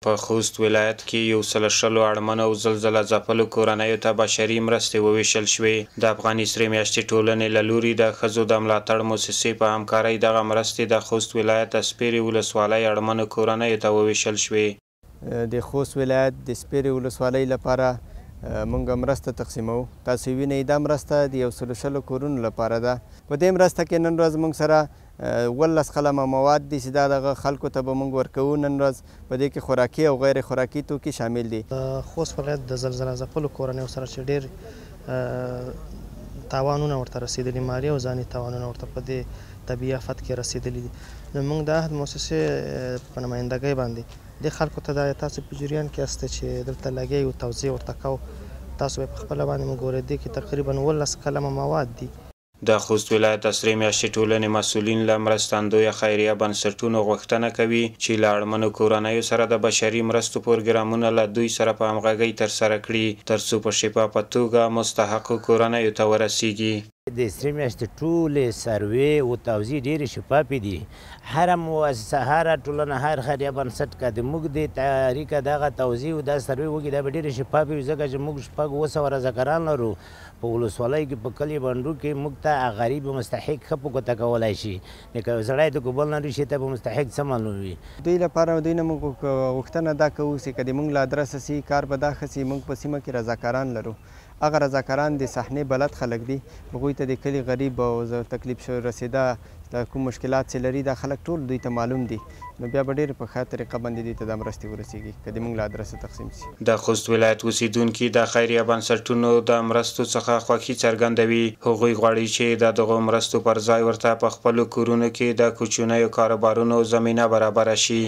په خوست ولایت کې 120 اړمنو او زلزله ځپلو کورنیو ته بشري مرستې وویشل شوې. د افغاني سرې میاشتې ټولنې له لوري د ښځو د ملاتړ موسسې په همکارۍ دغه مرستې د خوست ولایت د سپیرې ولسوالۍ اړمنو کورنیو ته وویشل شوې. د خوست ولایت د سپیرې ولسوالۍ لپاره مونږ مرسته تقسیموو. تاسو وینئ دا مرسته د 120 کورونو لپاره ده. په دې مرسته کې نن ورځ مونږ سره 17 قلمه مواد دي چې دا دغه خلکو ته به مونږ ورکوو. نن ورځ په دې کې خوراکي او غیر خوراکي توکي شامل دي. خوست ولایت د زلزله ځپلو کورنیو سره چې ډېر تاوانونه ورته رسېدلي، مالي او ځاني تاوانونه ورته په دې طبیعي آفت کې رسېدلي دي، نو موږ د عهد موسسې په نمایندګۍ باندې دې خلکو ته دا تاسو په جریان کې یاست چې دلته لګیا یو توزیع ورته کوو، تاسو به په خپله باندې موږ ګورئ دې کې تقریبا 17 قلمه مواد دي. د خوست ولایت د سرې میاشتې ټولنې مسؤلین له مرستندویه خیریه بنسټونو غوښتنه کوي چې له اړمنو کورنیو سره د بشري مرستو پروګرامونه له دوی سره په همغږۍ ترسره کړي، ترڅو په شفافه توګه مستحقو کورنیو ته ورسیږي. د سرې میاشتې ټولې سروې او توزیع ډېرې شفافې دي. هره مؤسسه، هره ټولنه، هر خیریه بنسټ که د موږ د طریقه دغه توزیع او دا سروې وکړي، دا به ډېرې شفافې وي، ځکه چې موږ 600-700 رضاکاران لرو په ولسوالۍ کې، په کلي بنډو کې. موږ ته غریب مستحق ښه په ګوته کولی شي، که یو سړی د کوبل نه شي ته به مستحق څه معلوم وي. دوی لپاره دوی نه موږ غوښتنه دا کوو چې که د موږ له ادرسه سي کار به دا ښه سي. موږ په سیمه کې رضاکاران لرو، هغه رضاکاران د صحنې بلد خلک دي، هغوی ته د کلي غریب او تکلیف رسېده کوم مشکلات چې لري دا خلک ټول دوی ته معلوم دي، نو بیا به ډېر په ښه طریقه باندې دوی ته دا مرستې ورسیږي که د موږ له ادرسه تقسیم سي. د خوست ولایت اوسېدونکي د خیریه بنسټونو د مرستو څخه خوښي څرګندوي. هغوی غواړي چې د دغو مرستو پر ځای ورته په خپلو کورونو کې د کوچنیو کاروبارونو زمینه برابره شي.